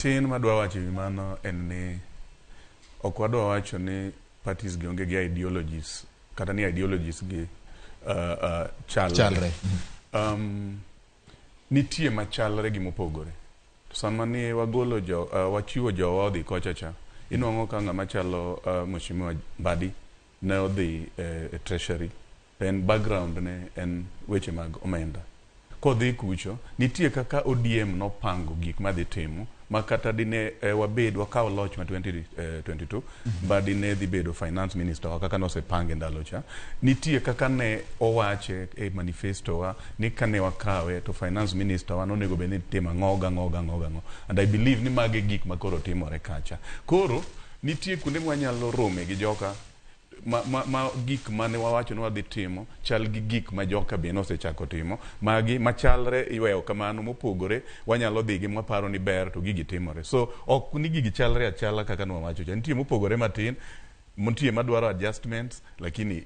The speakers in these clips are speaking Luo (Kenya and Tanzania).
Tin madwa wacho ewi mano en ni ok wadwa wacho ni parties gi onge gi ideologies kata ni ideologies gi chalre. Chalre. Nitie machalre gi mopogore. To sama ni wagolo jo, wachiwo jowa odhi kocha cha, inwang'o ka ng'ama chalo Mheshimiwa Mbadi ne odhi e treasury, en background ne en weche mag omenda. Kodhi kucho, nitie kaka ODM nopango gik madhi timo ma kata dine wabed wakaw loch ma 2022, Mbadi ne dhi bedo finance minister wa kaka nosepange ndalo cha. Nitie kaka ne owache e manifesto wa ni kane wakawe to finance minister wa nonego bed ni timo ang'o gang'o gang'o gang'o. And I believe ni magi e gik ma koro timore kacha. Koro nitie kuonde mwanyalo rome gi joka ma gik mane wawacho ni wadhi timo chal gi gik ma joka be nosechako timo. Magi machalre iweyo kamano, mopogore wanyalo dhi gi mwaparo ni ber to gigi timore. So ok ni gigi chalre achala kaka nwawacho cha. Nitie mopogore matin, nitie madwaro adjustments, lakini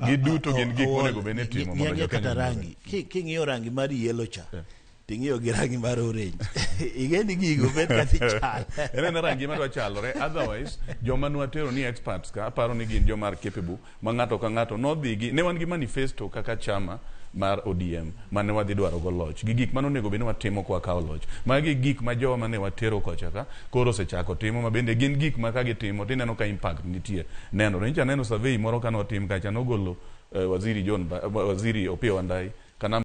giduto gin gik monego bed ni itimo mondo Ng'i jo Kenya kata oyud. Rangi. King'iyo rangi mar yellow cha, ting'iyo gi rangi mar orange. Ing'e ni gigo bet ka dhi chal. En ena rangi madwa chalore, otherwise joma nwatero ni experts ka aparo ni gin joma are capable ma ng'ato ka ng'ato nodhi gi ne wan gi manifesto kaka chama mar ODM mane wadhi dwaro go loch gi gik mane onego bed ni watimo kwa kawo loch. Magi gik ma jowa mane watero kocha ka koro osechako timo, ma bende gin gik ma ka gitimo tineno ka impact nitie nenore. Nyocha aneno survey moro kane otim kacha nogolo Waziri John Waziri Opiyo Wandayi ka namba